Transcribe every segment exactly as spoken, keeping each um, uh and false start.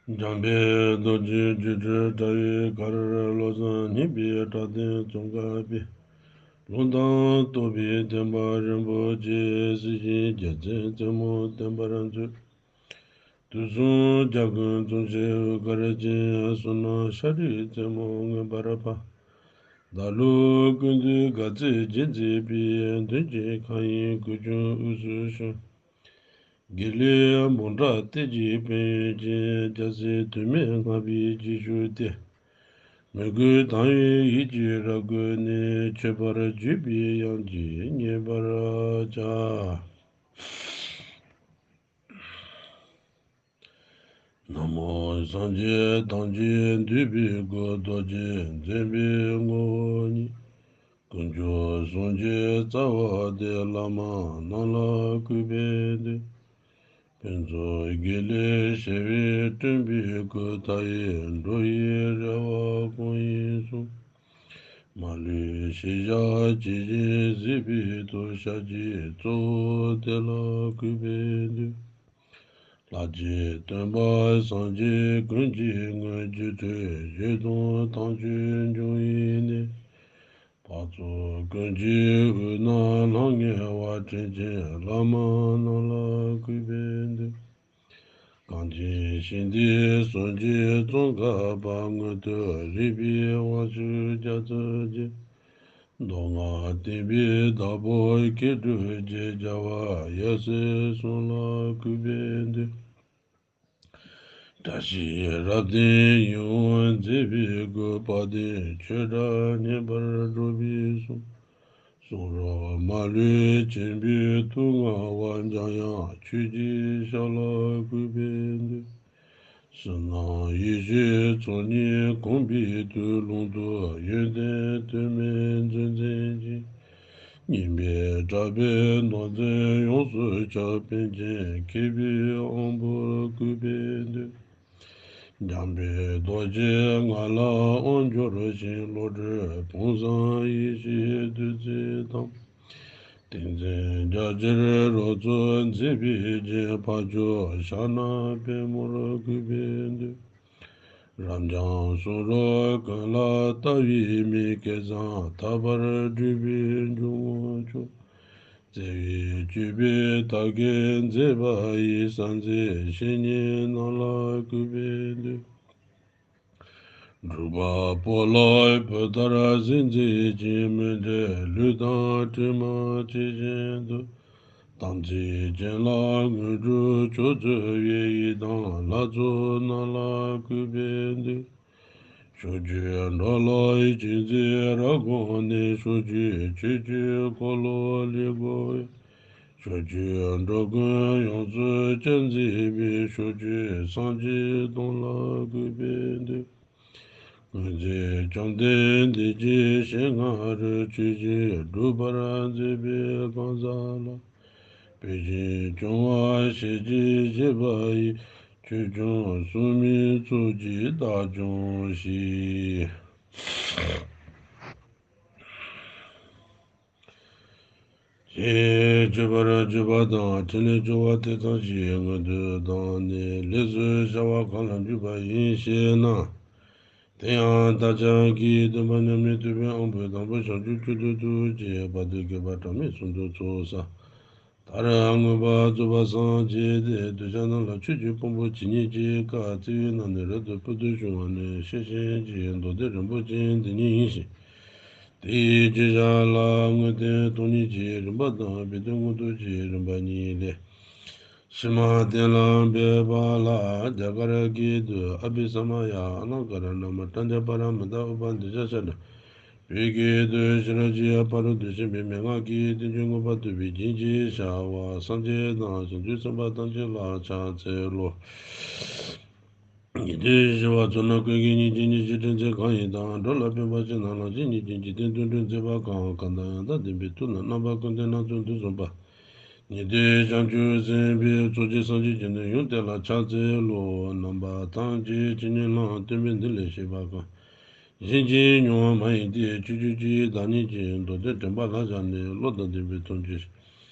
འཇམ་དཔལ་རྡོ་རྗེ་སྒྱུ་འཕྲུལ་དྲྭ་བའི་གར། བློ་བཟང་སྙན་པའི་སྒྲ་གདངས་ཙོང་ཁ་པའི། ལུང་དང་རྟོགས་པའི་བསྟན་པ་རིན་པོ་ཆེ། སྲིད་ཞིའི་རྒྱལ་མཚན་རྩེ་མོ་བརྟན་པར་མཛོད། དུས་གསུམ་རྒྱལ་ཀུན་འཛུམ་ཞིང་དབུ་དཀར་ཅན། གསུང་རྣམས་ཤཱ་རིའི་རྩེ་མོ་མངོན་པར་འཕགས། བདག་བློ་ཀུན་འདུས་དགའ་ཚལ་རྒྱན་མཛེས་པའི། མདུན་གྱི་མཁའ་དབྱིངས་ཀུན་འབྱུང་དབུས་སུ་བྱོན། དགེ་ལེགས་འབུམ་ཕྲག་གཏེར་གྱི་དཔལ་ཡོན་ཅན། སྐྱ་སེར་དུ་མས་བསྔགས་པའི་རྗེས་ཤུལ་ཏེ། མོས་གུས་དང་བའི་ཡིད་ཀྱིས་རབ་བསྐུལ་ནས། མཆོད་པར་བརྗོད་པའི་དབྱངས་ཀྱིས་མཉེས་པར་བྱ། ན་མོ་སངས་རྒྱས་ཐམས་ཅད་འདུས་པའི་སྐུ། རྡོ་རྗེ་འཛིན་པའི་ངོ་བོ་ཉིད། དཀོན་མཆོག་གསུམ་གྱི་རྩ་བ་སྟེ། བླ་མ་རྣམས་ལ་གུས་པས་འདུད། ཕུན་ཚོགས་དགེ་ལེགས་བྱེ་བས་བསྐྲུན་པའི་སྐུ། མཐའ་ཡས་འགྲོ་བའི་རེ་བ་ཀུན་ཡིད་སོང་། མ་ལུས་ཤེས་བྱ་ཇི་བཞིན་གཟིགས་པའི་མཐུ། ཞབས་ཀྱི་གཙོ་བོ་དེ་ལ་གུས་པས་འདུད། ལྷ་ཆོས་སྟོན་པ་སངས་རྒྱས་ཀུན་གྱི་དངོས། སྒྱུ་འཕྲུལ་བརྗོད་དོན་དམ་ཆོས་འབྱུང་བའི་གནས། འཕགས་ཚོགས་ཀུན་གྱི་དབུས་ན་ལྷང་ངེ་བ། དྲིན་ཅན་བླ་མ་རྣམས་ལ་གུས་པས་འདུད། གངས་ཅན་ཞིང་འདི་གསུམ་གྱི་ཙོང་ཁ་པ། མངོན་མཐོ་རིག་པའི་དབང་ཕྱུག་རྒྱ་མཚོ་རྒྱས། མདོ་སྔགས་བསྟན་པའི་བདག་པོ་མཁས་གྲུབ་རྗེ། རྒྱལ་བ་ཡབ་སྲས་གསུམ་ལ་གུས་པས་འདུད། བཀྲ་ཤིས་རབ་བརྟན་ཡིད་འོང་མཛེས་པའི་སྐུ། དཔལ་ལྡན་ཆོས་གྲགས་མཉེས་པར་སྒྲོག་པའི་གསུང་། གསུང་རབ་མ་ལུས་ཆེན་པོའི་མཐུ་མངའ་བ། འཇམ་དབྱངས་ཆོས་ཀྱི་ཞབས་ལ་གུས་པས་འདུད། ཕྱི་ནང་ཡེ་ཤེས་ཚོགས་གཉིས་གོམས་པའི་མཐུས། ལུང་རྟོགས་ཡོན་ཏན་དུ་མའི་མཛོད་འཛིན་ཅིང་། སྙན་པའི་གྲགས་པས་མདོ་འཛིན་ཡོངས་སུ་ཁྱབ། པཎ་ཆེན་མཁས་པའི་དབང་པོར་གུས་པས་འདུད། འཇམ་དཔལ་རྡོ་རྗེ་ང་ལ་དབང་སྒྱུར་ཞིང་། བློ་གྲོས་ཕུན་སུམ་ཡེ་ཤེས་བདུད་རྩི་དང་། ཏིང་འཛིན་རྒྱ་ཆེར་རོལ་མཚོ་འཛིན་པའི་རྒྱན། འཕགས་མཆོག་ཕྱག་ན་པདྨོར་གུས་པས་འདུད། རབ་འབྱམས་གསུང་རབ་ཀུན་ལ་ལྟ་བའི་མིག། སྐལ་བཟང་དག་པར་སྤྲུལ་པའི་འཇུག་ངོགས་མཆོག། བརྩེ་བས་སྤྱོད་པའི་དར་སྐས་མཛེས་པ་ཡི། གསང་མཛེས་བཤེས་གཉེན་རྣམས་ལ་གུས་པས་འདུད། འབྲུག་པ་སྤོ་ལགས་བུ་ལྟར་གཟི་མཛེས་ཅིང་། མཎྜལ་ལུས་དང་གྲིབ་མ་ཇི་བཞིན་དུ། དམ་ཚིག་ཅན་ལ་དངོས་གྲུབ་མཆོག་སྩོལ་བའི། ཡི་དམ་ལྷ་ཚོགས་རྣམས་ལ་གུས་པས་འདུད། ཕྱོགས་བཅུའི་འགྲོ་ལ་ཡིད་ཆེས་མཛད་རབ་དགོངས་ནས། ཕྱོགས་བཅུའི་ཆོས་ཀྱི་འཁོར་ལོ་ལས་བསྐོར་བའི། ཕྱོགས་བཅུའི་འགྲོ་ཀུན་ཡོངས་སུ་སྤྱན་གཟིགས་པའི། ཕྱོགས་བཅུའི་སངས་རྒྱས་སྟོང་ལ་གུས་པས་འདུད། དངོས་འཛིན་བཅོམ་ལྡན་འདས་ཀྱི་ཞལ་སྔ་རུ། ཆོས་བཞིན་སྒྲུབ་པར་མཛད་པའི་གང་ཟག་ལ། དཔལ་ཆེན་སྐྱོང་བ་ཞལ་གྱིས་བཞེས་པ་ཡི། ཆོས་སྐྱོང་སྲུང་མའི་ཚོགས་ཀྱིས་བདག་སྐྱོང་ཞིང་། ཞེས་མཆོད་པར་བརྗོད་པ་དང་། ཕྲིན་ལས་བཅོལ་བ་དེ་ཙམ་ཞིག་སྔོན་དུ་བཏང་ནས། ལས་སུ་བྱ་བ་གང་ལ་འཇུག་པ་ཡིན་ཞེ་ན། དེ་ཡང་བདག་ཅག་གི་སྟོན་པ་མཉམ་མེད་ཐུབ་པའི་དབང་པོས། དང་པོ་བྱང་ཆུབ་མཆོག་ཏུ་ཐུགས་བསྐྱེད། བར་དུ་བསྐལ་པ་གྲངས་མེད་གསུམ་དུ་ཚོགས་བསགས། མཐར་མངོན་པར་རྫོགས་པར་སངས་རྒྱས་ཏེ། གདུལ་བྱ་རྣམས་ལ་ཆོས་ཀྱི་ཕུང་པོ་ཇི་སྙེད་ཅིག་བཀའ་བརྩེ་བའི་ངང་ནས་རབ་ཏུ་ཕུལ་དུ་བྱུང་བ་ནི། ཤེར་ཕྱིན་གྱི་མདོ་སྡེ་རིན་པོ་ཆེ་འདི་ཉིད་ཡིན་ཞིང་། དེའི་རྗེས་ཆ་ལ་དངོས་བསྟན་སྟོང་ཉིད་ཀྱི་རིམ་པ་དང་། སྦས་དོན་མངོན་རྟོགས་ཀྱི་རིམ་པ་གཉིས་ལས། ཕྱི་མ་གཏན་ལ་འབེབས་པ་ལ། རྒྱ་གར་སྐད་དུ། ཨ་བྷི་ས་མ་ཡ་ཨ་ལང་ཀ་ར་ན་མ་པྲཛྙཱ་པཱ་ར་མི་ཏཱ་ཨུ་པ་དི་ཤྲཱི་ཤ་འདྲ་བའི་སྐད་དུ། ཤེས་རབ་ཀྱི་ཕ་རོལ་ཏུ་ཕྱིན་པའི་མན་ངག་གི་བསྟན་བཅོས་མངོན་པར་རྟོགས་པའི་རྒྱན་གྱིས་བྱ་བ། སངས་རྒྱས་དང་བྱང་ཆུབ་སེམས་དཔའ་ཐམས་ཅད་ལ་ཕྱག་འཚལ་ལོ། ཉན་ཐོས་ཞི་བ་ཚོལ་རྣམས་ཀུན་གྱི་སྙིང་རྗེ་ཉིད་ཀྱི་དྲན་རྩེ་གང་ཡིན་དང་། འགྲོ་ལ་ཕན་པ་ཅན་རྣམས་ལ་ཇི་སྙེད་ཅིག་འཇིག་རྟེན་དུ་འགྲོ་མཛད་པ་གང་། གང་དང་ཡང་དག་ལྡན་པའི་ཐུགས་རྣམས་རྣམ་པ་ཀུན་ཏུ་སྣ་ཚོགས་འདུ་གསུངས་པ། ཉན་ཐོས་བྱང་ཆུབ་སེམས་དཔའི་ཚོགས་ཀྱིས་སངས་རྒྱས་ཀྱི་དོན་ཡོངས་གཏད་ལ་ཕྱག་འཚལ་ལོ། རྣམ་པ་ཐམས་ཅད་ཇི་སྙེད་བླང་། སྟོན་པས་འདི་ལས་བཤད་པ་གང་། གཞན་གྱིས་མྱོང་བ་མ་ཡིན་ཏེ། ཆོས་ཁྱོད་ཀྱིས་བདག་ཉིད་ཀྱི། མདོ་སྡེ་དྲན་པ་ལ་བཞག་ནས། བློ་དང་ལྡན་པས་མཐོང་ཆོས་ཤིག།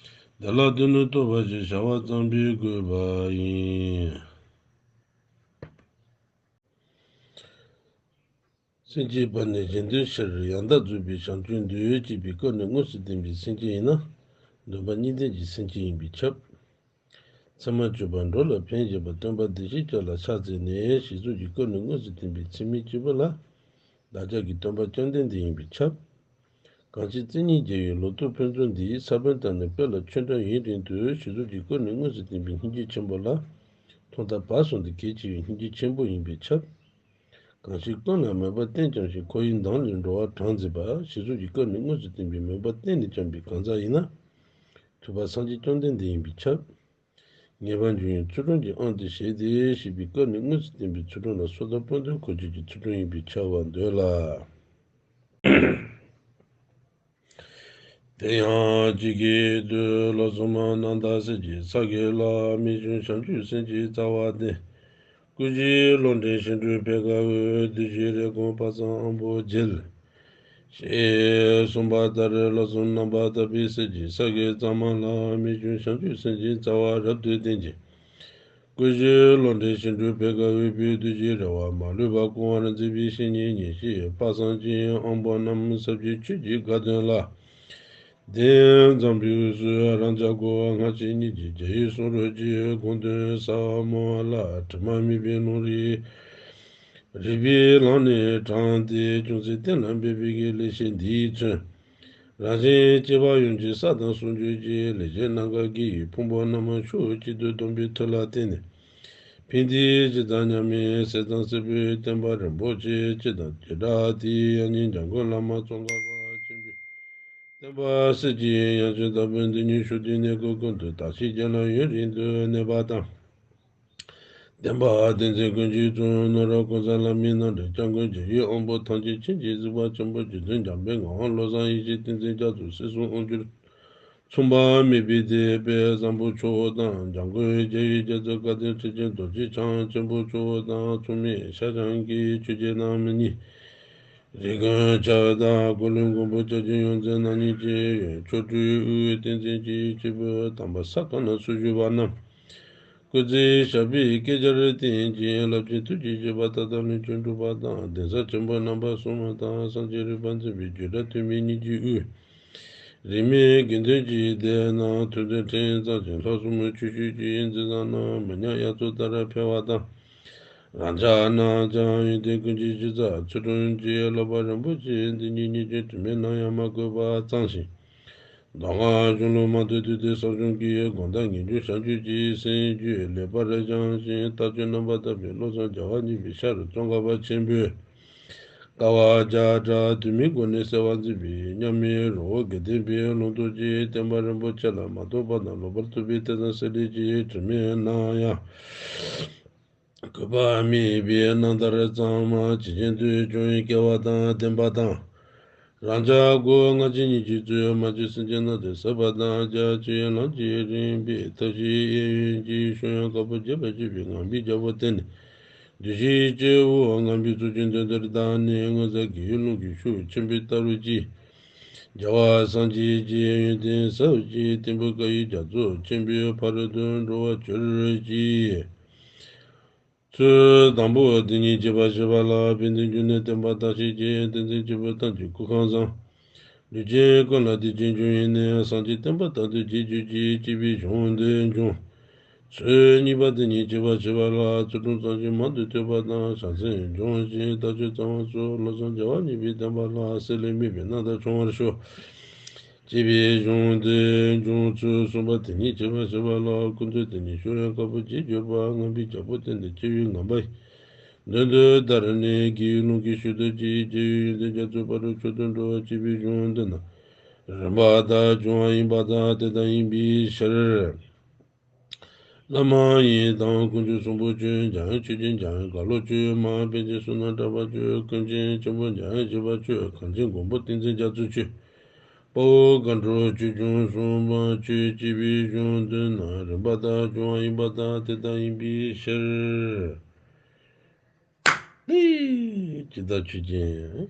དེ་ལ་དོན་ནི་རྟོགས་པ་ཞེས། བྱ་བ་བརྩམས་པའི་དགོས་པ་ཡིན། སེམས་བསྐྱེད་པ་ནི་གཞན་དོན་ཕྱིར་ཡང་དག་རྫོགས་པའི་བྱང་ཆུབ་འདོད་ཅེས་པའི་སྐབས་ནས་དངོས་སུ་བསྟན་པའི་སེམས་བསྐྱེད་ཡིན་ན། འདོན་པ་གཉིས་ལྡན་གྱི་སེམས་བསྐྱེད་ཡིན་པས་ཁྱབ། ཚད་མ་སྤྱོད་པ་འགྲོ་ལ་ཕན་བཞེད་པ་སྟོན་པ་བདེ་གཤེགས་བཅས་ལ་ཕྱག་འཚལ་ནས་ཞེས་སོགས་ཀྱི་སྐབས་ནས་དངོས་སུ་བསྟན་པའི་ཚད་མའི་སྤྱོད་པ་ལ། བདག་ཅག་གི་སྟོན་པ་བཅོམ་ལྡན་འདས་ཡིན་པས་ཁྱབ། གང་ཕྱིར་བརྩེ་ཉིད་རྒྱལ་བའི་ལོ་ཏོག་ཕུན་ཚོགས་འདི་ཡི་ས་བོན་བཏབ་ནས་སྤེལ་ལ་ཆོས་འབྲེལ་ཡུན་རིང་དུ་ཞེས་སོགས་ཀྱི་སྐབས་ནས་དངོས་སུ་བསྟན་པའི་སྙིང་རྗེ་ཆེན་པོ་ལ། ཐོག་མཐའ་བར་གསུམ་དུ་གལ་ཆེ་བའི་སྙིང་རྗེ་ཆེན་པོ་ཡིན་པས་ཁྱབ། གང་ཕྱིར་ཀུན་ལ་མོས་པ་བསྟན་བསྐྱངས་ཤིང་འཁོར་བའི་མདངས་ལས་འགྲོ་བ་གྲངས་འཛིན་པ་ཞེས་སོགས་ཀྱི་སྐབས་ནས་དངོས་སུ་བསྟན་པའི་མོས་པ་གཏན་ནས་བཅངས་པའི་གང་ཟག་ཡིན་ན། ཐུབ་པ་སངས་རྒྱས་བཅོམ་ལྡན་འདས་ཡིན་པས་ཁྱབ། ངེས་པར་འབྱུང་བའི་ཚུལ་ཁྲིམས་ཀྱི་དབང་དུ་བྱས་ཏེ་ཞེས་པའི་སྐབས་ནས་དངོས་སུ་བསྟན་པའི་ཚུལ་ཁྲིམས་ལ་སོ་ཐར་སྤངས་རྟོགས་འཁོར་བཅས་ཀྱི་ཚུལ་ཁྲིམས་ཡིན་པས་ཁྱབ་པར་འདོད་ལ། དེ་ཡང་ཇི་སྐད་དུ། ལོ་གསུམ་རྣམ་དག་སྲིད་ཀྱི་ས་དགེ་ལ། རྨད་བྱུང་བྱང་ཆུབ་སེམས་ཀྱི་རྩ་བ་སྟེ། སྐུ་བཞིའི་ལུང་བསྟན་ཤིང་དྲུང་བེར་ཀ་དབུས། བདུད་བཞིའི་རེ་སྐོང་དཔག་བསམ་དབང་པོ་རྒྱལ། ཞེས་གསུངས་པ་ལྟར་ལོ་གསུམ་རྣམ་པར་དག་པའི་སྲིད་ཀྱི་ས་དགེ་གཙང་མ་ལ་རྨད་བྱུང་བྱང་ཆུབ་སེམས་ཀྱི་རྩ་བ་རབ་ཏུ་བརྟན་ཅིང་། སྐུ་བཞིའི་ལུང་བསྟན་ཤིང་དྲུང་བེར་ཀ་དབུས་པའི་བདུད་ཀྱི་རེ་བ་མ་ལུས་པ་སྐོང་བར་མཛད་པའི་བཤེས་གཉེན་ཉེར་ཞིའི་དཔག་བསམ་ཅན་དབང་པོ་རྣམས་ཟབ་ཅིང་ཆོས་ཀྱི་དགའ་སྟོན་ལ། གདན་འཛོམས་པའི་དབུས་སུ་རང་ཅག་སྒོ་སྔ་ཕྱི་གཉིས་ཀྱི་རྒྱ་ཡི་གསུང་རོལ་གྱི་དགོངས་དོན་ཟབ་མོ་ལ་དྲི་མ་མེད་པའི་ལུང་རིགས། རིག་པའི་ལམ་ནས་དྲངས་ཏེ་ཅུང་ཟད་གཏན་ལ་འབེབས་པའི་ལེགས་བཤད་འདིའི་མཚོན། རང་གཞན་གཅེས་པ་ཡོངས་ཀྱི་ས་དང་ཟུང་འཇུག་གི་ལེགས་བཤད་རྣམ་དཀར་དགེ་ཡི་ཕུང་པོ་རྣམས་ཕྱོགས་གཅིག་ཏུ་བསྡོམས་པའི་མཐུ་ལ་བརྟེན་ནས། ཕན་བདེའི་གཞི་རྩ་མཉམ་མེད་ཟས་གཙང་སྲས་པོའི་བསྟན་པ་རིན་པོ་ཆེ་སྤྱི་དང་བྱེ་བྲག་དེའི་དབྱིག་གཉེན་འཇམ་མགོན་བླ་མ་ཙོང་ཁ་པ་ཆེན་པོའི་བསྟན་པ་སྲིད་ཀྱི་ཡང་ཅིན་དར་པོ་འདི་ཉིད་ཞུ་དུས་གནས་སྐབས་ཀུན་ཏུ་དར་ཞིང་རྒྱས་ལ་ཡུན་རིང་དུ་གནས་པ་དང་། བསྟན་པ་བསྟན་འཛིན་ཀུན་གྱི་གཙོ་བོ་ནོར་བུ་གོང་ས་ལྷ་མིའི་རྣམ་འདྲེན་སྐྱབས་མགོན་རྒྱལ་བའི་དབང་པོ་ཐམས་ཅད་མཁྱེན་ཅིང་གཟིགས་པ་ཆེན་པོ་རྗེ་བཙུན་འཇམ་དཔལ་ངག་དབང་བློ་བཟང་ཡེ་ཤེས་བསྟན་འཛིན་རྒྱ་མཚོ་སྲིད་གསུམ་དབང་སྒྱུར་མཚུངས་པ་མེད་པའི་དེད་དཔོན་བཟང་པོ་མཆོག་དང་འཇམ་མགོན་རྒྱལ་བའི་རྒྱ་མཚོ་བཀའ་བསྟན་ཁྲི་ཆེན་རྡོ་རྗེ་འཆང་ཆེན་པོ་མཆོག་དང་མཚུངས་མེད་ཤར་བྱང་གི་ཆོས་རྗེ་རྣམ་གཉིས། རིགས་ཀུན་ཁྱབ་བདག་འཁོར་ལོའི་མགོན་པོ་སྐྱབས་རྗེ་ཡོངས་འཛིན་རྣམ་གཉིས་ཀྱི་མཆོག་སྤྲུལ་དབུས་བསྟན་འཛིན་གྱི་སྐྱེས་བུ་དམ་པ་ས་ག་ན་ཚུར་བཞུགས་པ་རྣམས། སྐུ་ཚེ་ཞབས་པད་བསྐལ་བརྒྱར་བརྟན་ཅིང་རླབས་ཆེན་ཐུགས་ཀྱི་བཞེད་པ་མཐའ་དག་ལོངས་སྤྱོད་འགྲུབ་པ་དང་གདན་ས་ཆེན་པོ་རྣམ་པ་གསུམ་དང་སངས་རྒྱས་རིག་པ་འཛིན་པའི་རྒྱུད་གྲྭ་ཐོགས་མེད་གཉིས་ཀྱི་དབུས། རིས་མེད་དགེ་འདུན་གྱི་སྡེ་རྣམས་ཐུགས་འདུན་ཕྲན་ཚེགས་ཅན་ལྷ་སྲུང་མའི་ཆོས་སྤྱོད་ཀྱི་འཛིན་བཟང་རྣམས་མི་ཉམས་དབྱར་མཚོ་ལྟར་འཕེལ་བ་དང་། རང་ཅག་རྣམས་ཀྱང་ཡོན་ཏན་ཀུན་གྱི་གཞི་རྩ་ཚུལ་ཁྲིམས་ཀྱི་བསླབ་པ་རིན་པོ་ཆེ་འདི་ཉིད་ཉིད་ཀྱང་དྲི་མས་ནམ་ཡང་མ་གོས་པ་གཙང་ཞིང་། མདོ་སྔགས་གཞུང་ལུགས་མང་དུ་བཏུས་ཏེ་གསང་གསུམ་གྱི་དགོངས་དག་ངེས་འབྱུང་བྱང་ཆུབ་ཀྱི་སེམས་རྒྱུད་ལེགས་པར་སྦྱངས་ཤིང་ལྟ་སྤྱོད་རྣམ་པར་དག་པའི་བློ་བཟང་རྒྱལ་བ་གཉིས་པའི་ཞབས་སུ་ཙོང་ཁ་པ་ཆེན་པོས། དཀའ་བ་བརྒྱ་ཕྲག་དུ་མའི་སྒོ་ནས་སེལ་བར་མཛད་པའི་མཉམ་མེད་རི་བོ་དགེ་ལྡན་པའི་ལུང་རྟོགས་ཀྱི་བསྟན་པ་རིན་པོ་ཆེ་ལ་མ་ཐོགས་པ་དང་ལོག་པར་ཐོགས་པའི་ཐེ་ཚོམ་སེལ་སླད་ཀྱི་དྲི་མས་ནམ་ཡང་གོས་པ་མེད་པའི་རྣམ་ཐར་གཙང་མ་ཇི་བཞིན་དུ་བྱུང་བའི་སྐལ་བ་དང་ལྡན་པ་དང་། རང་ཅག་སྒོ་སྔ་ཕྱི་གཉིས་ཀྱི་གཙོས་མ་བཅོས་སེམས་ཅན་རྣམས་དོན་ཟབ་པ་དང་རྒྱ་ཆེའི་ལམ་གྱི་རིམ་པས་ཐབས་ཤེས་གཡས་གཡོན་གྱི་ཤུགས་ཡང་དཀའ་བ་སྤྱད་པ་སྤྱོད་པའི་ངང་པའི་རྒྱལ་པོ་བསྟེན་ནས། བདུད་བཞིའི་སྐྱེ་བོ་ངང་པའི་གཙུག་གི་མདུན་དུ་བདར་ནས་མངོན་མཛད་དགེ་བའི་ལུང་གི་ཤུགས་ཆེན་པོས་བསྟར་རོ་ཅིག་རྒྱལ་བ་སངས་རྒྱས་ཀྱི་ཡོན་ཏན་ཟབ་ཅིང་བརྟན་པོ་བཀའ་ཡི་རྒྱ་མཚོ་ཆེན་པོའི་ཕ་རོལ་ཏུ་འགྲོ་བར་གྱུར་ཅིག་ཚུལ་དང་པོ་དེ་ཉིད་བྱེད་པ་ཞེས་པ་ལ་དཔལ་ལྡན་འབྱུང་གནས་བསྟན་པ་དར་ཞིང་རྒྱས། བསྟན་འཛིན་སྐྱེས་བུ་ཐམས་ཅད་སྐུ་ཁམས་བཟང་། ལུས་ཅན་ཀུན་ལ་བདེ་སྐྱིད་འབྱུང་བའི་གནས། སངས་རྒྱས་བསྟན་པ་དར་སྟོན་རྒྱས་གྱུར་ཅིག་ཅེས་པའི་གཞུང་འདི་འབྱུང་། ཚུལ་གཉིས་པ་དེ་ཉིད་བྱེད་པ་ཞེས་པ་ལ་ཚུལ་ཁྲིམས་གཙང་ཞིང་མང་དུ་ཐོས་པ་དང་བྱང་སེམས་སྦྱོང་ཞིང་ལྟ་སྤྱོད་གཙང་བ་སོགས་བློ་བཟང་རྒྱལ་བ་གཉིས་པའི་བསྟན་པ་ལ་སྲེད་ལེན་མེད་པའི་རྣམ་ཐར་འབྱུང་བར་ཤོག་ཅེས་པའི་གཞུང་འདི་འབྱུང་། ཚུལ་གསུམ་པ་དེ་ཉིད་བྱེད་པ་ཞེས་པ་ལ་ཀུན་རྫོབ་དེ་ཉིད་ཤུགས་ཡང་དཀའ་བ་སྤྱད་གྱུར་པ་ངང་པའི་རྒྱལ་པོ་བསྟེན་ཏེ་སྐྱེ་བོའི་ངང་པ་ཡི་མདུན་དུ་བདར་ནས་དགེ་བའི་ལུང་གིས་ཞུ་གཏུགས་ཀྱིས་རྒྱལ་བའི་ཡོན་ཏན་རྒྱ་མཚོའི་ཕ་རོལ་མཆོག་ཏུ་འགྲོ་བ་ཅེས་པའི་གཞུང་འདི་ན་རིམ་པ་ལྟར་བྱུང་བ་ཡིན་པ་དང་དེ་ལྟར་ཡིན་པའི་ཕྱིར། བླ་མ་ཡི་དམ་དཀོན་མཆོག་གསུམ་པོ་ཁྱོད། འཇམ་དབྱངས་ཆོས་ཀྱི་འཇམ་དབྱངས་རྒྭ་ལོ་ཁྱོད། མ་པཎ་ཆེན་བསོད་ནམས་གྲགས་པ་ཁྱོད། ཀུན་མཁྱེན་ཆེན་པོ་འཇམ་དབྱངས་བཞད་པ་ཁྱོད། གངས་ཅན་མགོན་པོ་བསྟན་འཛིན་རྒྱ་མཚོ་ཁྱོད། དཔའ་བོ་མཁའ་འགྲོ་ཆོས་སྐྱོང་སྲུང་མ་ཁྱོད་ཅེས་པའི་གཞུང་འདི་ན་རིམ་པ་ལྟར་བྱུང་བ་ཡིན་པ་དང་དེ་ལྟར་ཡིན་པའི་ཕྱིར། ཏེ། ཇི་ལྟར་ཆོས་ཅན།